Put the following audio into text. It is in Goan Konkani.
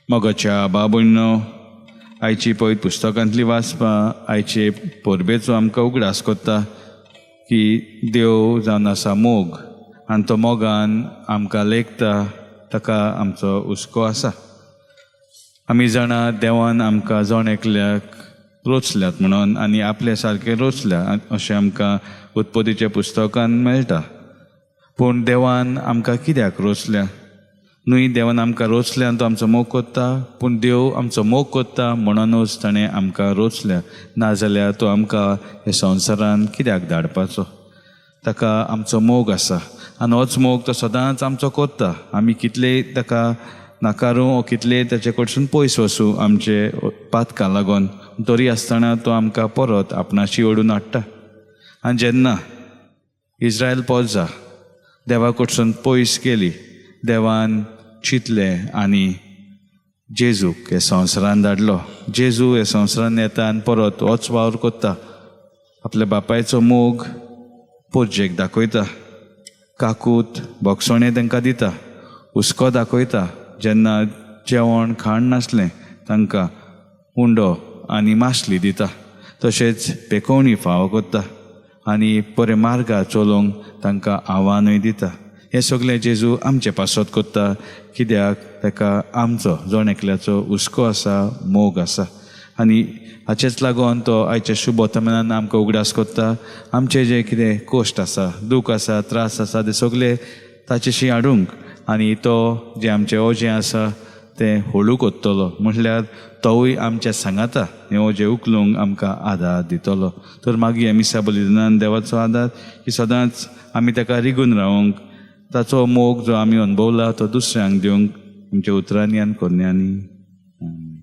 मोगाच्या बाबुण्णो, आयची पवित्र पुस्तकांतली वाचपां आयचे परबेचो आमकां उगडास कोत्ता की देव जावन आसा मोग आनी तो मोगान आमकां लेखता, ताका आमचो हुस्को आसा. आमी जाणा देवान आमकां जण एकल्याक रोचल्यात म्हणून आनी आपले सारके रोचल्या अशें आमकां उत्पत्तीच्या पुस्तकान मेळटा. पूण देवान आमकां कित्याक रोचल्या? न्हय देवान आमकां रोचल्या आनी तो आमचो मोग कोत्ता, पूण देव आमचो मोग कोत्ता म्हणूनच ताणें आमकां रोचल्या, नाजाल्यार तो आमकां ह्या संवसारान कित्याक धाडपाचो? ताका आमचो मोग आसा आनी होच मोग तो सदांच आमचो कोत्ता. आमी कितलेय ताका नाकारूं वो कितलेय ताचे कडसून पयस वचूं आमचे पातकां लागून, तरी आसतना तो आमकां परत आपणाशी ओडून हाडटा. आनी जेन्ना इस्रायल पोजा देवा कडसून पयस गेली, देवान चिंतलें आनी जेजूक हे संवसारान धाडलो. जेजू हे संवसारान येता आनी परत होच वावर कोत्ता, आपल्या बापायचो मोग पोरजेक दाखयता, काकूत भोगसणें तांकां दिता, हुस्को दाखयता. जेन्ना जेवण खाण नासलें तांकां उंडो आनी मासली दिता, तशेंच पेकोवणी फावो कोत्ता आनी बरे मार्गार चलोवंक तांकां आव्हानूय दिता. हें सगळें जेजू आमचे पासत कोत्ता, कित्याक ताका आमचो जण एकल्याचो हुस्को आसा, मोग आसा. आनी हाचेच लागून तो आयच्या शुभ वर्तमानान आमकां उगडास कोत्ता. आमचे जे कितें कश्ट आसा, दूख आसा, त्रास आसा, ते सगळे ताचेशी हाडूंक आनी तो जें आमचें ओजें आसा तें हळू कोत्तलो, म्हटल्यार तोवूय आमच्या सांगाता हें ओजें उखलूंक आमकां आदार दितलो. तर मागीर मिसा बलिदानान देवाचो आदार की सदांच आमी ताका रिगून रावंक, ताचो मोग जो आमी अणभवला तो दुसऱ्यांक दिवंक आमच्या उतरांनी आनी करण्यांनी.